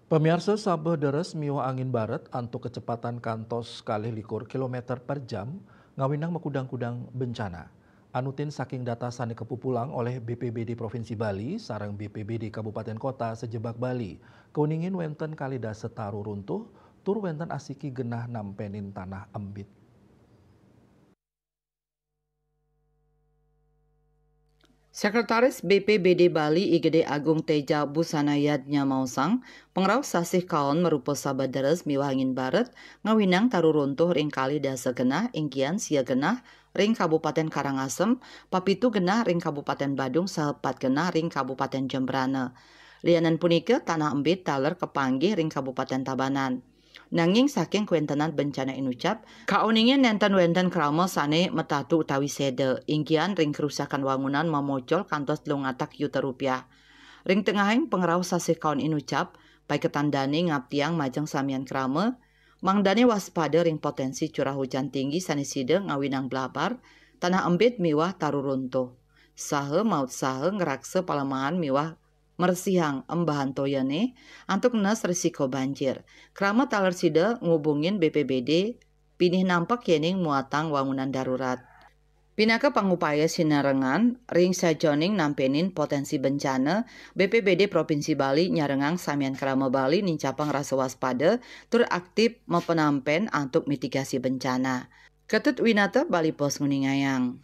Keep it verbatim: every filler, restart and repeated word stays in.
Pamiarsa, sabeh deres miwah angin baret antuk kecepatan kantos kalih likur kilometer per jam ngawinang makudang-kudang bencana. Anutin saking data sane kapupulang oleh B P B D Provinsi Bali sareng B P B D Kabupaten Kota sajebag Bali, kauningin wenten kalih dasa taru runtuh tur wenten asiki genah nampenin tanah embit. Sekretaris B P B D Bali I G D Agung Teja Busana Yadnya maosang, pangrauh sasih kaon marupa sabeh deres miwah angin baret ngawinang taru runtuh ring kalih dasa genah, inggian sia genah ring Kabupaten Karangasem, papitu genah ring Kabupaten Badung, saha pat genah ring Kabupaten Jembrana. Lianan punika, tanah embit taler kapanggih ring Kabupaten Tabanan. Nanging saking kawentenan bencana inucap, kauningin nenten wenten krama sane matatu utawi seda, inggian ring karusakan wangunan mamocol kantos telung atak yuta rupiah. Ring tengahing pangrauh sasih kaon inucap, paiketan dane ngaptiang majeng samian krama, mangdane waspada ring potensi curah hujan tinggi sane sida ngawinang blabar, tanah embit miwah taru runtuh. Saha mautsaha ngraksa palemahan miwah mresihang embahan toyane antuk nes risiko banjir. Krama taler sida ngubungin B P B D pinih nampek yening muatang wangunan darurat. Pinaka pangupaya sinerengan ring sajeroning nampenin potensi bencana, B P B D Provinsi Bali nyarengang samian krama Bali nincapang rasa waspada tur aktif mapanampen antuk mitigasi bencana. Ketut Winata, Bali Post nguningayang.